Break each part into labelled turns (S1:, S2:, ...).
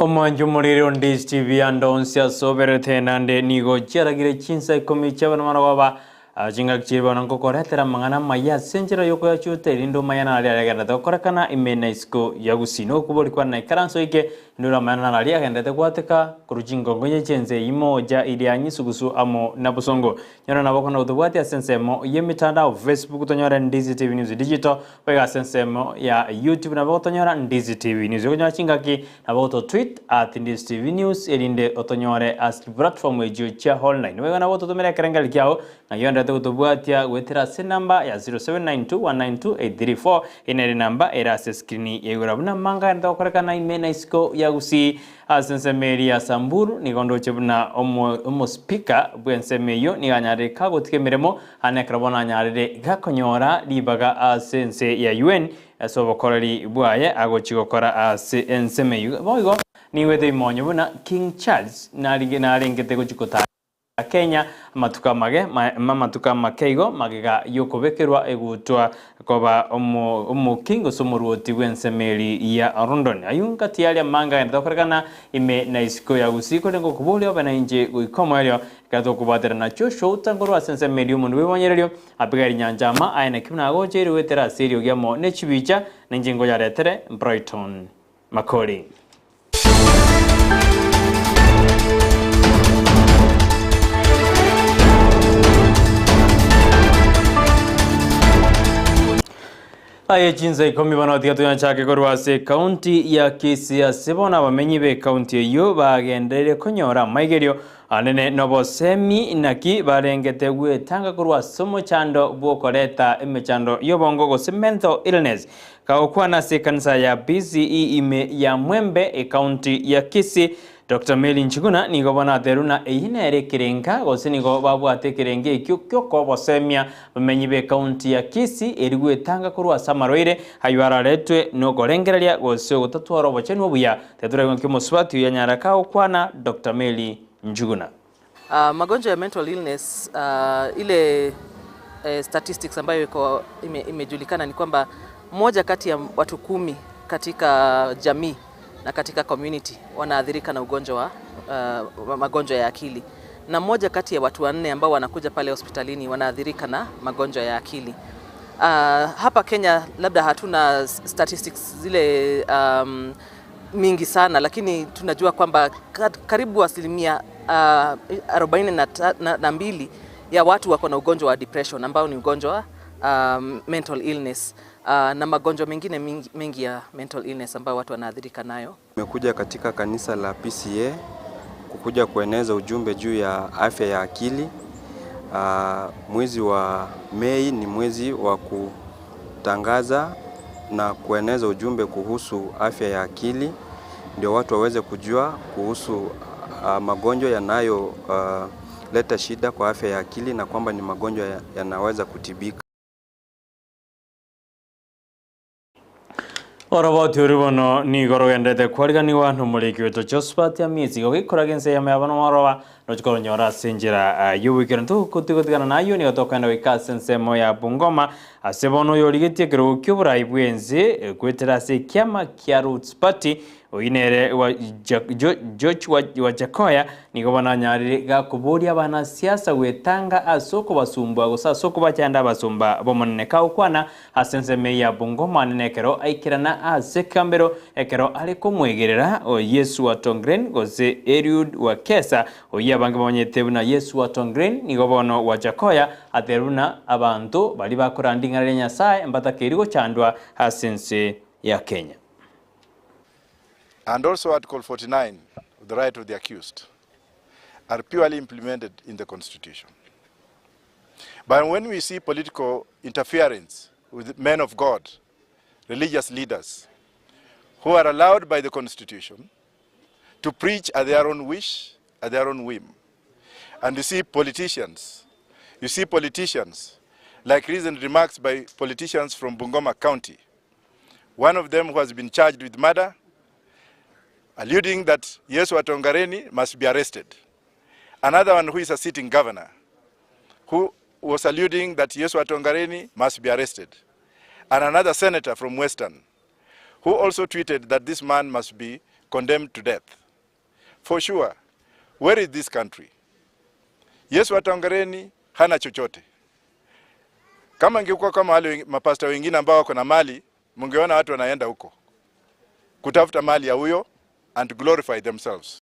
S1: Omwancho omoriri o Ndizi TV ande onsi ase oberete naende nigo chiaragire chinsa ikomi chiabana marogoba ase chingaki chiria bono nkokoretera amang'ana amaya ase enchera yokoyachuta erinde omanye nari aria agenderete gokorekana ime na isiko ya Gusii. Nokobori kwane naikaranse oike Ndore amang'ana naria agenderete gwateka korwa chingongo inye chi'ense eyio moja iria nyisugusu amo na bosongo. Nyora nabo okona gotobwatia ase ensemo y'emetandao Facebook tonyore Ndizi TV News Digital, boigo ase ensemo ya YouTube nabo gotonyora Ndizi TV News. Okonyora chingaki nabo gototweet at Ndizi TV News erinde otonyore ase chiplatform echio chia online. Boigo nabo ototomere ekerengerio kiao ng'a yonderete gotobwatia goetera ase enamba ya 0792192834 Eye nere enamba ere ase eskrini ya igoro buna amanga agenderete gokorekana ime na isiko ya Gusii ase ensemo eria ya Samburu. Nigo ndoche buna omo omospika bw'ensemo eyio nigo anyarire kagotiga emeremo ane ekero bono anyarire gakonyora ribaga ase ense ya UN ase obokoreri bwaye agochia gokora ase ensemo eyio. Boigo nigo emonyo buna King Charles narige narengete gochia kotara Kenya amatuko amage amatuko amake igo magega y'okobekerwa egutwa koba omoki gose omoruoti bw'ensemeri ya London. Ayio ngati aria amange agenderete gokorekana ime na isiko ya Gusii korende ngokoboria obe nainche goika omoerio ekero tokobwaterana Joshua Utangorwa ase ensemo eria omonwe bw'ebonyererio Abigaili Nyanchama aye naki buna agocheire goetera ase eriogi amo ne chibicha nainche ngoyaretere Brighton Makori. Aye chinsa ikomi bono tiga tonyachake korwa ase ekaunti ya Kisii ase bono abamenyi b'ekaunti eyio bagenderire konyora amaigerio anene nobosemi naki barengete gwetanga korwa ase omochando bw'okoreta emechando y'obongo gose mental illness Kagokwana ase ekanisa ya BCE ime ya Mwembe, ecounty ya Kisii, Doctor Mary Nchiguna nigo bono aterwe na eyio nere ekerenga gose nigo babwate ekerenga ekio kiokobosemia abamenyi b'ecounty ya Kisii eri gwetanga korwa ase amarwaire ayio araretwe nokorengereria gose ogotatwara obochenu obuya. Tiga nki omosubati oyo anyara kagokwana Doctor Mary Njuguna.
S2: Magonjwa ya mental illness ile statistics ambayo iko imejulikana ni kwamba moja kati ya watu kumi katika jamii na katika community wanaathirika na ugonjwa wa magonjwa ya akili, na moja kati ya watu wanne ambao wanakuja pale hospitalini wanaathirika na magonjwa ya akili. Hapa Kenya labda hatuna statistics zile mingi sana, lakini tunajua kwamba karibu asilimia 42 ya watu wako na ugonjwa wa depression ambao ni ugonjwa wa mental illness na magonjwa mengine mingi, mengi ya mental illness ambayo watu wanaathirika nayo.
S3: Nimekuja katika kanisa la PCEA kukuja kueneza ujumbe juu ya afya ya akili. Mwezi wa Mei ni mwezi wa kutangaza na kueneza ujumbe kuhusu afya ya akili, ndio watu waweze kujua kuhusu magonjwa yanayoleta shida kwa afya ya akili na kwamba ni magonjwa yanaweza kutibika.
S1: Oroboti oria bono nigo rogenderete kwariganigwa nomoriki oito Josphat Amisi igo gekoraga ense eyemo yabo nomoroba nochi koronyora ase enchera y'oboikeranu. Togotigana nayio nigo tokogenda goika ase ensemo ya Bungoma ase bono oyorigetie ekerogo ki'oborai bw'ense goetera ase ekiama kia Roots Party Oyio nere George Wajackoyah nigo bono anyarire gakoboria abanasiasa gwetanga ase okobasumbua gose ase okobachanda abasomba b'Omonene. Kagokwana ase ensemo eye ya Bungoma nene ekero aikerana ase ekegambero ekero are komwegerera Yesu wa Tongren gose Eliud Wekesa oyio abange bamanyete buna Yesu wa Tongren nigo bono Wajackoyah aterire buna abanto baria bakoranda ing'ana ria Nyasae mbatakeiri gochandwa ase ense ya Kenya.
S4: And also Article 49 of the right of the accused are purely implemented in the constitution. But when we see political interference with men of God, religious leaders, who are allowed by the constitution to preach at their own wish, at their own whim. And you see politicians, you see politicians, like recent remarks by politicians from Bungoma County, one of them who has been charged with murder, alluding that Yesu Watongareni must be arrested. Another one who is a sitting governor, who was alluding that Yesu Watongareni must be arrested. And another senator from Western, who also tweeted that this man must be condemned to death. For sure, where is this country? Yesu wa Tongereni hana chochote. Kama ingekuwa kama wale mapasta wengine ambao wako na mali, mungeona watu wanaenda huko kutafuta mali ya huyo and glorify themselves.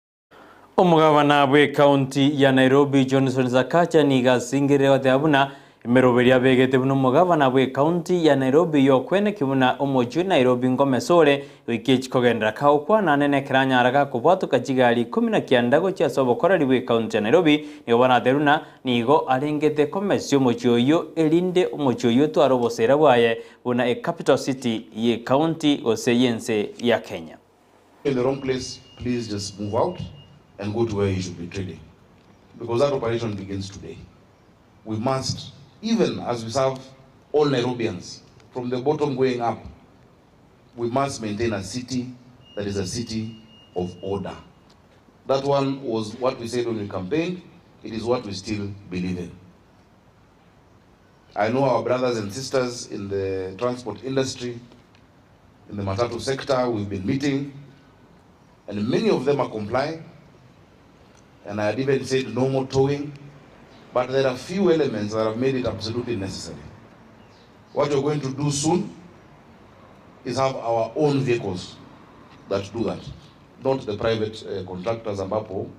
S1: Omogabana bw'ecounty ya Nairobi Johnson Sakaja nigo asingerire goteba buna emeroberio abegete buna omogabana bw'ecounty ya Nairobi yokweneki buna omochie o Nairobi ngomesa ore goika echi kogenderera kagokwana nene ekero anyara gakobwatoka chigari ikomi na kianda gochia ase obokoreri bw'ecounty ya Nairobi nigo banatebirie buna nigo arengete komesia omochie oyio erinde omochie oyio otware obosera bwaye buna ecapital city y'ecounty gose y'ense ya Kenya.
S5: In the wrong place, please just move out and go to where you should be trading. Because that operation begins today. We must, even as we serve all Nairobians, from the bottom going up, we must maintain a city that is a city of order. That one was what we said when we campaigned. It is what we still believe in. I know our brothers and sisters in the transport industry, in the matatu sector, we've been meeting, and many of them are complying. And I had even said no more towing, but there are few elements that have made it absolutely necessary. What we're going to do soon is have our own vehicles that do that, not the private contractors ambapo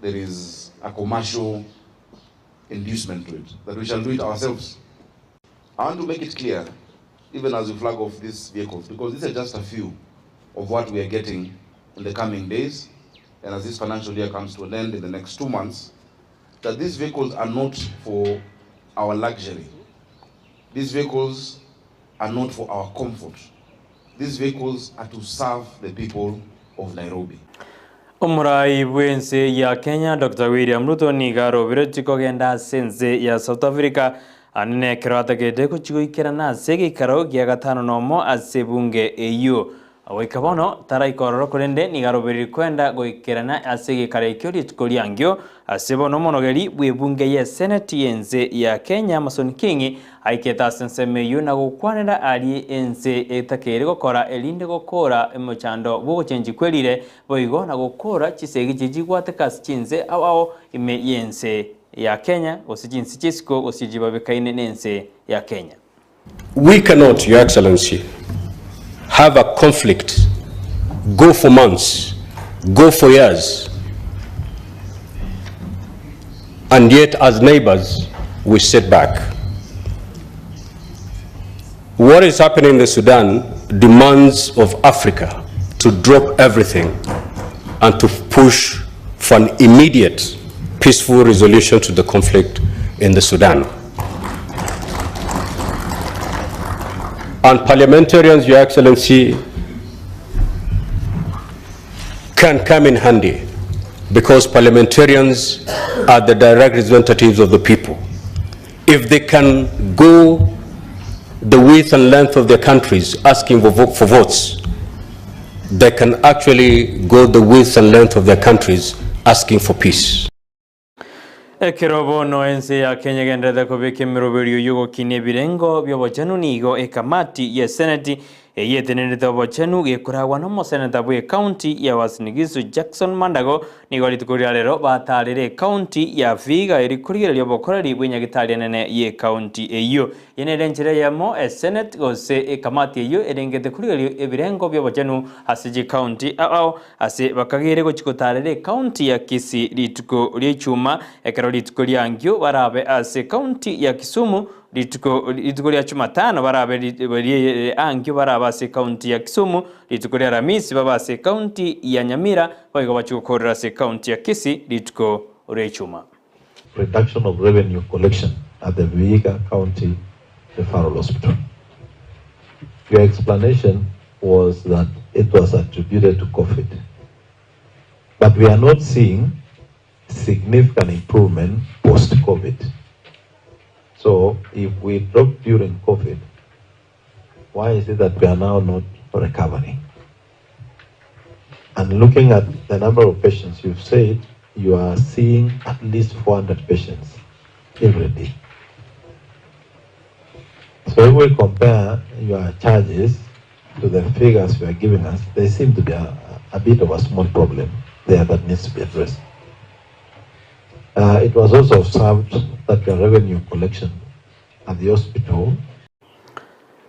S5: there is a commercial inducement to it, that we shall do it ourselves. I want to make it clear, even as we flag off these vehicles, because these are just a few of what we are getting in the coming days, and as this financial year comes to an end in the next 2 months, that these vehicles are not for our luxury. These vehicles are not for our comfort. These vehicles are to serve the people of Nairobi.
S1: Omorai bw'ense ya Kenya Dr. William Ruto nigo aroberetie kogenda ase ense ya South Africa anene ekero atagete gochigoikerana ase egeikaro gia gatano nomo ase ebunge eyio. Goika bono taraika ororo korende nigo arobererie kwenda goikerana ase egeikaro ekio rituko riangio ase bono omonogeri bw'ebunge y'eseneti y'ense ya Kenya Amason Kingi aikete ase ensemo eyio na gokwanera aria ense etakeire gokora erinde gokora emochando bw'ogochenchi kwerire boigo na gokora chisegi chichigwateka ase chinse ao ao ime y'ense ya Kenya gose chinse chi'isiko gose chibabekaine n'ense ya Kenya.
S6: We cannot, Your Excellency, have a conflict go for months, go for years, and yet as neighbors, we sit back. What is happening in the Sudan demands of Africa to drop everything and to push for an immediate peaceful resolution to the conflict in the Sudan. And parliamentarians, Your Excellency, can come in handy because parliamentarians are the direct representatives of the people. If they can go the width and length of their countries asking for votes, they can actually go the width and length of their countries asking for peace.
S1: Ekero bono ense ya Kenya egendererete kobeka emeroberio y'ogokinia ebirengo bi'obochenu nigo ekamati y'eseneti eyio etenenerete obochenu gekoragwa n'omoseneta bw'ecounty ya Uasin Gishu Jackson Mandago nigo rituko ria rero batarire ecounty ya Vihiga eri korigereria obokoreri bw'enyagitari enene y'ecounty eyio. Eye nere enchera eyemo eseneti gose ekamati eyio erengete korigereria ebirengo bi'obochenu ase chicounty ao ao Ase bakageire gochia gotaarera ecounty ya Kisii rituko ri'echuma, ekero rituko ri'ankio barabe ase ecounty ya Kisumu, rituko rituko ria Chumatano barabe ankio barabe ase ecounty ya Kisumu, rituko ria Aramisi babe ase ecounty ya Nyamira, boigo bachie gokoorera ase ecounty ya Kisii rituko ri'echuma.
S7: Reduction of revenue collection at the Vihiga County Referral Hospital. Your explanation was that it was attributed to Covid. But we are not seeing significant improvement post-Covid. So if we dropped during Covid, why is it that we are now not recovering? And looking at the number of patients, you've said you are seeing at least 400 patients every day. So if we compare your charges to the figures you are giving us, they seem to be a bit of a small problem there that needs to be addressed. Uh, it was also observed that your revenue collection at the hospital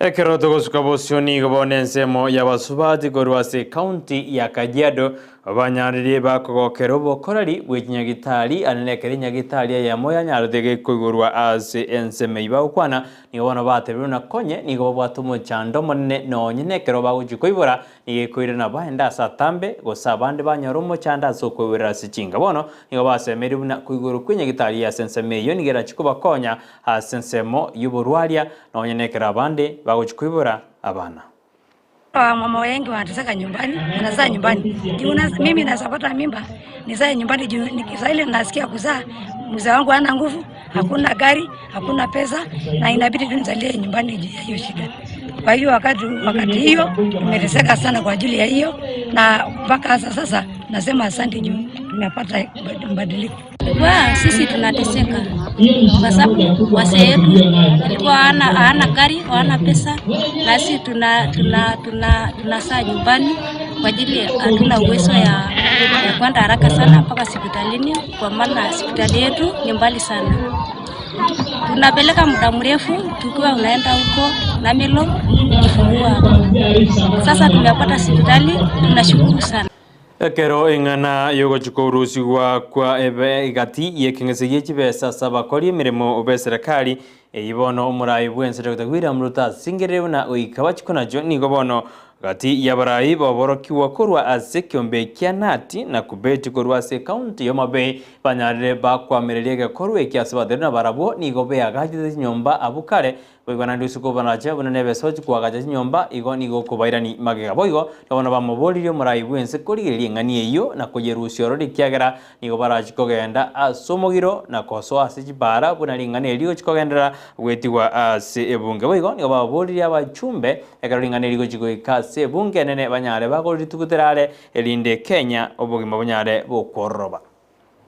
S1: Ekero togosuka bosio nigo bono ensemo y'abasubati korwa ase ekaunti ya Kajiado banyaririe bakogokera obokoreri bwe chinyagitari ande nekero enyagitari eyemo yanyarete gekoigorwa ase ensemo eyio bagokwana nigo bono batebirwe na konye nigo babwate omochando omonene nonye nekero bagochia koibora Nigo ekoirana baende ase atambe, gose abande banyore omochando ase okoiborera ase chinka. Bono nigo basemeire buna koigorwa kw'enyagitari ase ensemo eyio nigo erachie kobakonya ase ensemo y'oborwaria, nonya nekero abande bagochia koibora abana.
S8: Wamama wengi wanateseka nyumbani, wanazaa nyumbani. Juu na, mimi nasapata mimba nizae nyumbani juu saa ile nasikia kuzaa, mzee wangu hana nguvu, hakuna gari, hakuna pesa na inabidi tu nizalie nyumbani juu ya hiyo shida. Kwa hiyo wakati wakati hiyo tumeteseka sana kwa ajili ya hiyo, na mpaka sasa sasa nasema asante juu tumepata mabadiliko.
S9: Kwa sisi tunateseka kwa sababu wazee yetu walikuwa hawana gari, hawana pesa, na sisi tuna tuna tuna tunasaa nyumbani kwa ajili hatuna uwezo ya, ya kwenda haraka sana mpaka hospitalini, kwa maana hospitali yetu ni mbali sana. Tunapeleka muda mrefu tukiwa unaenda huko Namelo kujifungua hapo. Sasa tumepata hospitali, tunashukuru sana.
S1: Ekero eng'ana y'ogochia korusigwa kwa ebe egati y'ekeng'ese gie chibesa ase abakori emeremo b'eserekari, eyio bono omorai bw'ense Doctor William Ruto asingerire buna goika bachikwe nachio, nigo bono gati y'abarai boborokigwa korwa ase ekiombe kia Nati na Kubeti korwa ase ekaunti ya Homa Bay banyarire bakwamereria egekorwa eki ase baterwe na barabwo nigo beagachete chinyomba abwo kare Boigo naende usiku obanache buna nebesochi koagacha chinyomba, igo nigo okobairani magega. Boigo bono bamoboririe omorai bw'ense korigereria eng'ani eyio na koyerusia ororo, ekiagera nigo barachie kogenda ase omogiro na kosoa ase chipaara buna ring'ana eri rigochia kogenderera goetigwa ase ebunge. Boigo nigo baboririe abachumbe ekero ring'ana eri rigochia goika ase ebunge enene banyare bakoritugutera are, erinde Kenya obogima bonyare bokwororoba.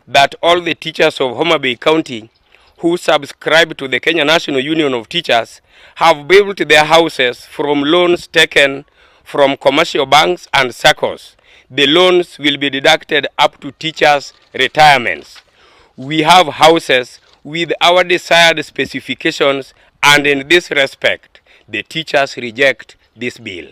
S10: That all the teachers of Homa Bay County who subscribe to the Kenya National Union of Teachers have built their houses from loans taken from commercial banks and SACCOs. The loans will be deducted up to teachers' retirements. We have houses with our desired specifications and in this respect, the teachers reject this bill.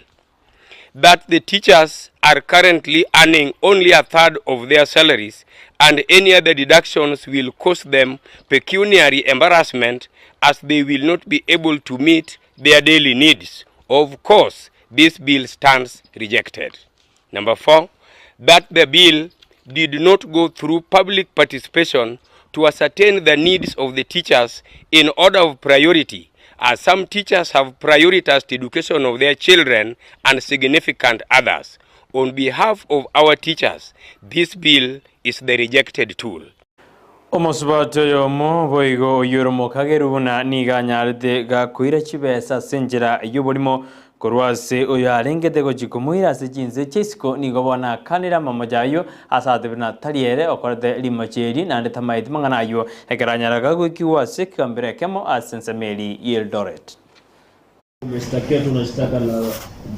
S10: That the teachers are currently earning only a third of their salaries and any other deductions will cause them pecuniary embarrassment as they will not be able to meet their daily needs. Of course, this bill stands rejected. Number four, that the bill did not go through public participation to ascertain the needs of the teachers in order of priority, as some teachers have prioritized education of their children and significant others. On behalf of our teachers, this bill is the rejected tool.
S1: Omosubati oyomo boigo oyio ore omokagerwa buna nigo anyarete gakoira chibesa ase enchera y'oborimo korwa ase oyo arengete gochia komoira ase chinse chia isiko, nigo bono akanire amamocho ayio ase atebire na tari ere okorete rimocho eri naende tamaeti mang'ana ayio, ekero anyaraga goikigwa ase ekegambero ekemo ase ensemo eri y'Eldoret.
S11: Umeshtakiwa tu na shtaka la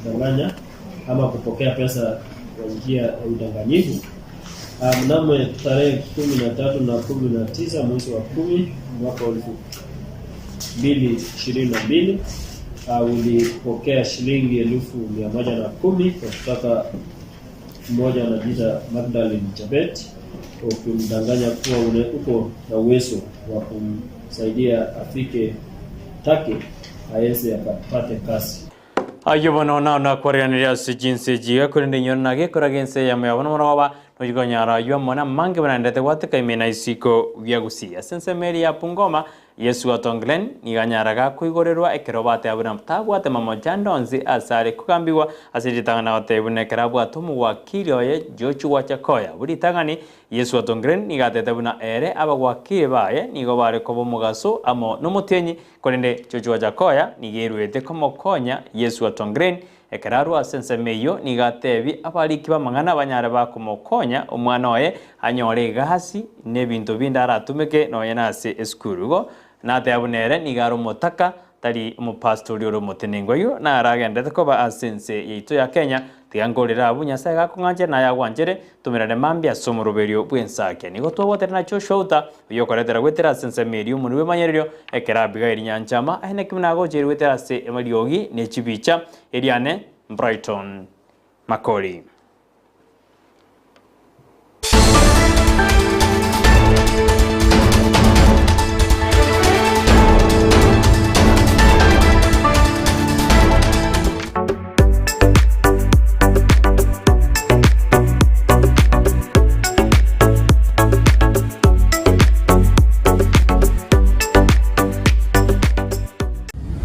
S11: kudanganya ama kupokea pesa kwa njia ya udanganyifu. Ah, mnamo tarehe 13 na 19 mwezi wa 10 mwaka wa 2022 uh, ulipokea shilingi 110,000 kwa kutoka mmoja anajiita Magdalene Chebet ukimdanganya kuwa une, uko na uwezo wa kumsaidia afike Turkey aweze akapate kazi.
S1: Ayio bono nao nakwareganirie ase chinse echi iga, korende inyore nagekoraga ense eyemo yabo nomorogoba, nochia konyora ayio amo namange buna gwateka ime na isiko gia Gusii. Ase ensemo eria ya Bungoma, Yesu Otonglen nigo anyaraga koigorerwa ekero bateba buna tabwate mamocho ande onsi ase are kogambigwa ase ritang'ani agotebia buna ekero abwate omogwakiri oye Joshua Wajakoya. Buna ritang'ani, Yesu Otonglen nigo atete buna ere abagwakiri baye nigo bare koba omogaso amo nomotienyi, korende Joshua Wajakoya nigo eruete komokonya Yesu Otongren Ekero arwa ase ensemo eyio, nigo atebie abariki b'amang'ana banyare bakomokonya omwana oye anyore egasi na ebinto binde aratumeke nonya nase esukuru. Igo nateba buna ere nigo are omotaka, Tari omopastori ore omotenengu ayio naragenderete koba ase ense yaito ya Kenya, tiga nkorere abwo Nyasae gakong'anchera naye agwanchere, tomerane mambia ase omoroberio bw'ensakia. Nigo twabwatire na Joshua Uta, oyio okoretera goetera ase ensemo eria omonwe bw'emanyererio, ekero Abigaili nyanchama aye naki buna agocheire goetera ase amariogi ne chibicha, eriane Brighton Makori.